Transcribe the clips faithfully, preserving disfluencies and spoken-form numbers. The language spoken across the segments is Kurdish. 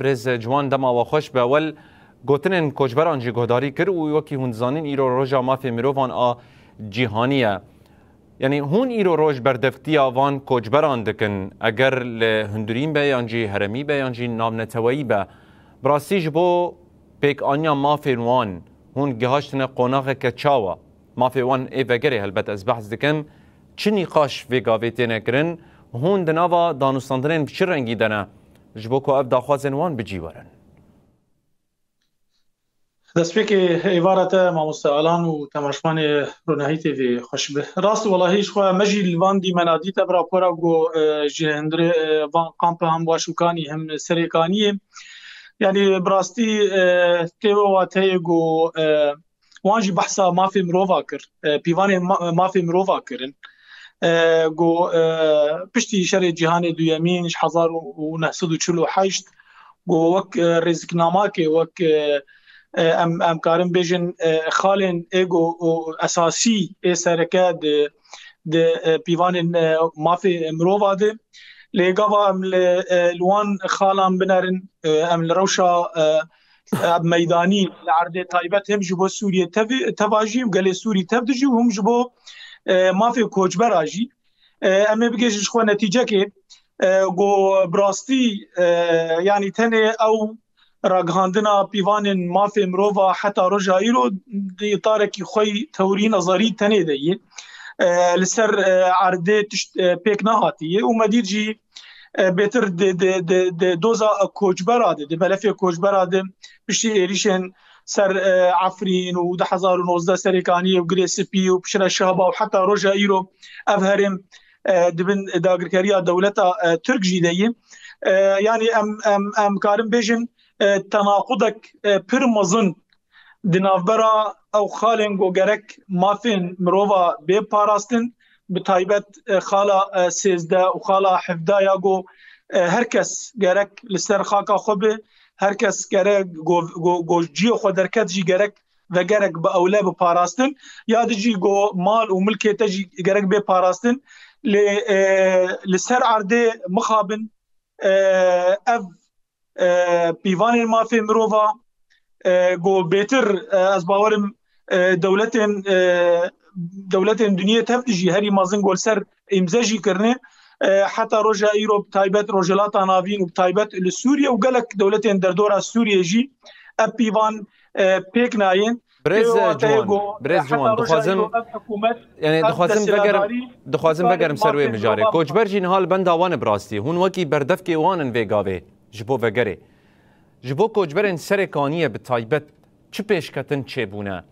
Birêz Ciwan, dema we xweş be. Wel, gotinên koçberan jî guhdarî kir û wekî hûn dizanin, îro roja mafê mirovan a cîhanî ye. Yanî hûn îro roj berdevtiya van koçberan dikin, eger li hundirîn be yan jî heremî be yan jî navneteweyî be. Bi rastî ji bo pêkaniya mafên wan hûn gihaştine qonaxeke çawa? Mafê wan ê vegerê helbet ez behs dikim. Çi nîqaş vê gavê têne kirin? Hûn di nava danûstandinên bi çi rengî de ne? Ji bo ku ev daxwazên wan bi cî werin. Destpêkê êvara te mamoste Alan û temaşvanê Ronahî T V xweş be. Rast welahî ji xwe me jî li van dîmena dît ev rapora ku, e, ji hundirê, e, van kampa hem Başûkanî hem Serêkaniyê. Yanî bi rastî, e, tê wê wateyê ku, e, wan jî behsa mafê mirova kir, e, pîvanên ma-, mafê mirova kirin. E, ku, e, piştî şerê cîhanê duyemîn ji hezar û neh sed û çil û heşt, ku wek, e, rêziknamakê, wek, e, e, em, em karin bêjin, e, xalên ê ku, û esasî ê sereke di, di, e, pîvanên, e, mafê mirova de. Lê gava em li, e, li wan xalan binerin, e, em li rewşa, e, e, meydanî li erdê taybet hem ji bo Sûriyê tev-, teva jî û gelê Sûrî tev dijî û him ji bo, e, mafê koçbera jî. E, em ê bigihîjin ji xwe netîcekê, e, ku bi rastî, e, yanî tenê ew ragihandina pîvanên mafê mirova heta roja îro di îtarekî xwe yî tewrî nezerî tenê de yî. E, li ser, e, erdê tişt, e, pêk nehatiye û me dît jî, e, bêtir di, di, di, di doza koçbera de, di melefê koçbera de piştî êrîşên ser, e, Efrîn û du hezar û nozdeh Serêkaniyê û Girê Spî û piştre Şehba û heta roja îro ev herêm, e, di bin dagirkeriya dewleta, e, Tirk jî de ye. E, yanî em, em, em karin bêjin, e, tenaqudek, e, pir mezin di navbera ew xalên ku gerek mafên mirova bê parastin, bi taybet, e, xala, e, sêzdeh û xala hevdeh ya ku, e, her kes gerek li ser xaka xwe be, her kes gerek go-, go-, go ciyê xwe derket jî gerek vegerek bi ewle bi parastin, ya di jî go mal û milkê te jî gerek bê parastin. Lê, e, li ser erdê mixabin, e, ev, e, pîvanên mafê mirova, e, ku bêtir, e, ez bawerim, e, dewletên, e, dewletên dinyê tev dijî herî mezin ku li ser îmze jî kirine, e, heta roja îro bi taybet Rojhilata Navîn û bi taybet li Sûriye û gelek dewletên derdora Sûriyê jî ev pîvan, e, pêk nayên. Birêz Ê wateyê Ciwan, ku birêz heta Ciwan, roja dixwazim, îro ev hikûmet, yanî ev dixwazim vegerim, desthilatdarî dixwazim vegerim ser wê mijarê. Koçber jî niha li benda wan e bi rastî. Hûn wekî berdevkê wan in vê gavê ji bo vegerê. Ji bo koçberên Serêkaniyê bi taybet çi pêşketin çêbûne?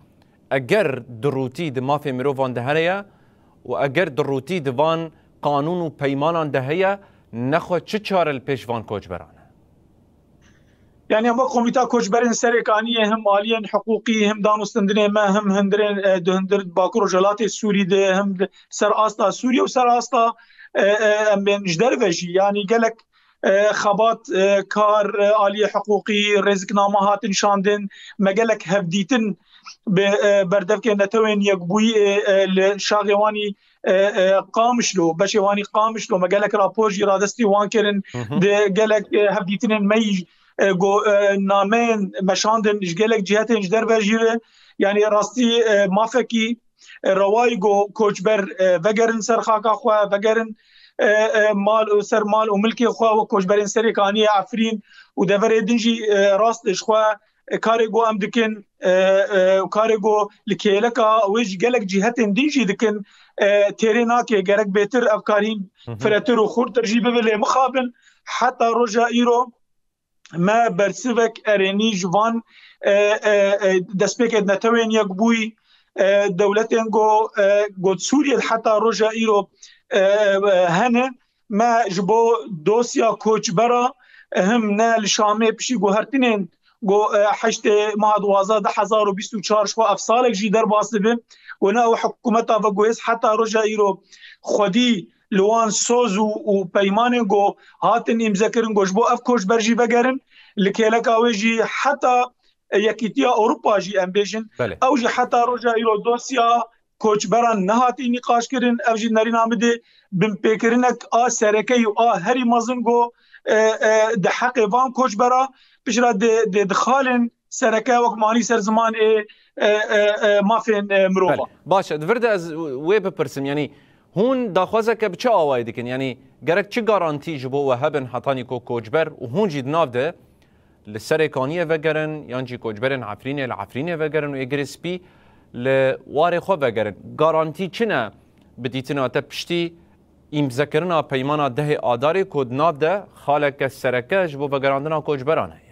Eger dirûtî di mafê mirovan de heye û eger dirûtî di van qanûn û peymanan de heye, nexwe çi çare li pêş van koçberan e? Yani em wek Komîta Koçberên Serêkaniyê him aliyên hiqûqî, him danûstendinê me, him hundirên, e, di hundir Bakur Rojhelatê Sûrî de, him di ser asta Sûriye û ser asta, e, e, em bên ji derve jî, yani gelek, e, xebat, e, kar, e, aliyê hiqûqî, rêzikname hatin şandin, me gelek hevdîtin bi, e, berdevkên Netewên Yekbûyî, e, e, li şaxê wanî, e, e, Qamişlo, beşê wanî Qamişlo, me gelek rapor jî radestî wan kirin, Hı hı. di gelek, e, hevdîtinên me yî, e, go, e, nameyên meşandin ji gelek cihetên ji derve jî re. Yani rastî, e, mafekî, e, rewayî go koçber, e, vegerin ser xaka xwe, vegerin, e, e, mal û ser mal û milkê xwe wek koçberên Serêkaniyê, Efrîn û deverê din jî, e, rast ji xwe e, karê ku em dikin, e, e, karê ku li kêleka wê jî gelek cihetên din jî dikin, e, têrê nake, gerek bêtir ev kar hîn Hı hı. firetir û xurtir jî bibe, lê mixabin heta roja îro me bersivek erênî ji van, e, e, e, destpêkê Netewên Yekbûyî, e, dewletên ku, e, ku Sûriyê heta roja îro, e, e, hene, me ji bo dosya koçbera, e, him ne li Şamê piştî guhertinên ku, e, heştê meha duwazdeh du hezar û bîst û çar ji xwe ev salek jî derbas dibe, ku ne ew hikûmeta veguhêz heta roja îro xwedî li wan soz û, û peymanên ku hatin îmzekirin ku ji bo ev koçber jî vegerin, li kêleka wê jî heta, e, Yekîtiya Ewropa jî em bêjin, Belê. ew jî heta roja îro dosya koçberan nehatî nîqaşkirin. Ev jî nerîna min de binpêkirinek a sereke û a herî mezin ku, e, e, di heqê van koçbera, piştre di, di, dixalin sereke wek manî ser ziman ê, e, e, e, mafên, e, mirova. Belê. Baş e, di vir de ez wê bipirsim, yanî hûn daxwazeke bi çi awayî dikin? Yanî gerek çi garantî ji bo we hebin hetanî ku koçber û hûn jî di nav de li Serêkaniyê vegerin, yan jî koçberên Efrînê li Efrînê vegerin û ê Girê Spî li warê xwe vegerin? Garantî çi ne bi dîtina te piştî îmzekirina peymana dehê Adarê ku di nav de xaleke sereke ji bo vegerandina koçberan heye?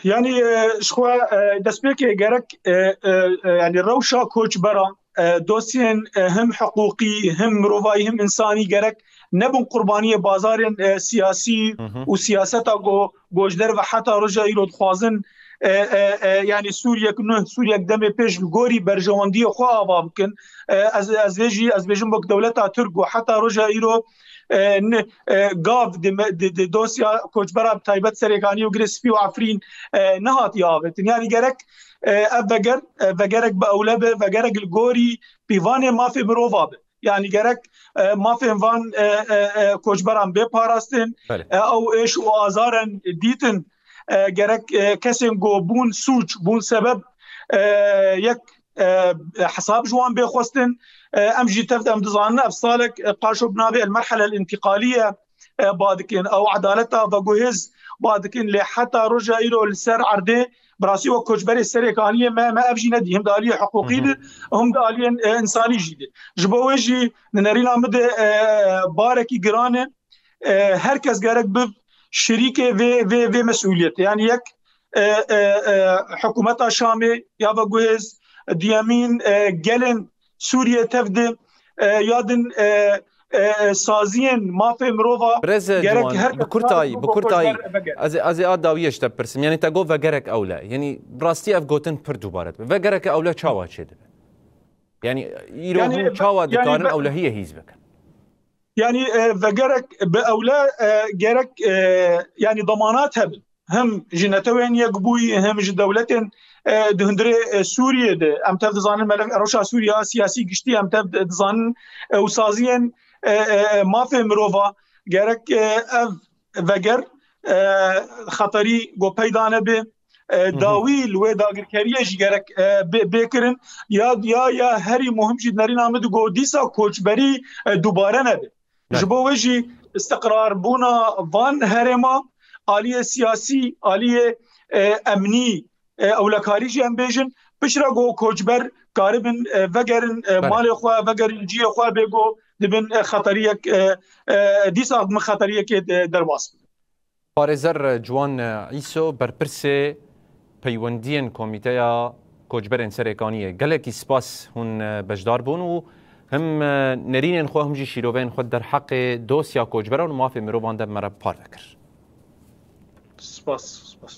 Yanî, e, ji xwe, e, destpêkê gerek, e, e, e, yanî rewşa koçbera, e, dosyên, e, him hiqûqî, him mirovayî, him însanî gerek nebin qurbaniyê bazarên, e, siyasî Hı hı. û siyaseta go-, goçder ve heta roja îro dixwazin, e, e, e, yanî Sûriyek nuh, Sûriyek demê pêş li gorî berjewendiyê xwe ava bikin. E, ez, ez vê jî, ez bêjim wek dewleta Tirk û heta roja îro, e, ne, e, gav di me-, di, di dosya koçbera bi taybet Serêkanî û Girê Spî û Efrîn, e, nehatiye avêtin. Yanî gerek, e, ev veger, e, vegerek bi ewle be, vegerek li gorî pîvanê mafê mirova be. Yanî gerek, e, mafên van, e, e, e, koçberan bê parastin, Belê. e, ew êş û azaran dîtin, e, gerek, e, kesên ku bûn sûc, bûn sebeb, e, yek, e, hesab ji wan bê xwestin. E, em jî tev em dizanin ev salek, e, paşo bi navê el merhele el intîqaliye, e, ba dikin. Ew edaleta veguhêz ba dikin, lê heta roja îro li ser erdê bi rastî wek koçberê Serêkaniyê me, me ev jî nedî. Him di aliyê hiqûqî Hı hı. de, him di aliyên, e, însanî jî de. Ji bo wê jî di nerîna min de, e, barekî giran e. E, her kes gerek bi şirîkê vê, vê, vê mesûliyetê. Yanî yek, e, e, e, hikûmeta Şamê ya veguhêz, duyemîn, e, gelên Sûriyê tev de, e, ya din, e, e, saziyên mafê mirova Birêz gerek Ciwan, her bi kes kurtayî, bi kurtayî. Ez ê, ez ê a dawiyê ji te bipirsim. Yanî te got vegerek ewle. Yanî bi rastî ev gotin pir dubare dibe. Vegereke ewle çawa çêdibe? Yanî îro Yanî, hûn çawa yanî dikarin be- ewlehiyê hîs bikin? Yanî, e, vegerek bi ewle, e, gerek, e, yanî damanat hebin. Him ji Netewên Yekbûyî, him ji dewletên, e, di hundirê, e, Sûriyê de. Em tev dizanin, melek rewşa Sûriya siyasî giştî, em tev dizanin, e, û saziyên, e, e, mafê mirova gerek, e, ev veger, e, xeterî go peyda nebe, e, Hı hı. dawî li wê dagirkeriyê jî gerek, e, bê, bê kirin. Ya, ya, ya herî muhim jî nerîna min digo dîsa koçberî, e, dubare nebe. Belê. Ji bo wê jî istiqrarbûna van herêma aliyê siyasî, aliyê, e, emnî, e, ewlekarî jî em bêjin, piştre ku koçber karibin, e, vegerin, e, Belê. malê xwe, vegerin cihê xwe, bê ku dibin, e, xeteriyek, e, e, dîsa min xeteriyekê de-, derbas bin. Parêzer Ciwan Îso, berpirsê peywendiyên Komîteya Koçberên Serêkaniyê. Gelekî spas hûn, e, beşdar bûn û him, e, nerînên xwe, him jî şîroveyên xwe derheqê dosya koçberan û mafê mirovan de me re parve kir. Spas, spas.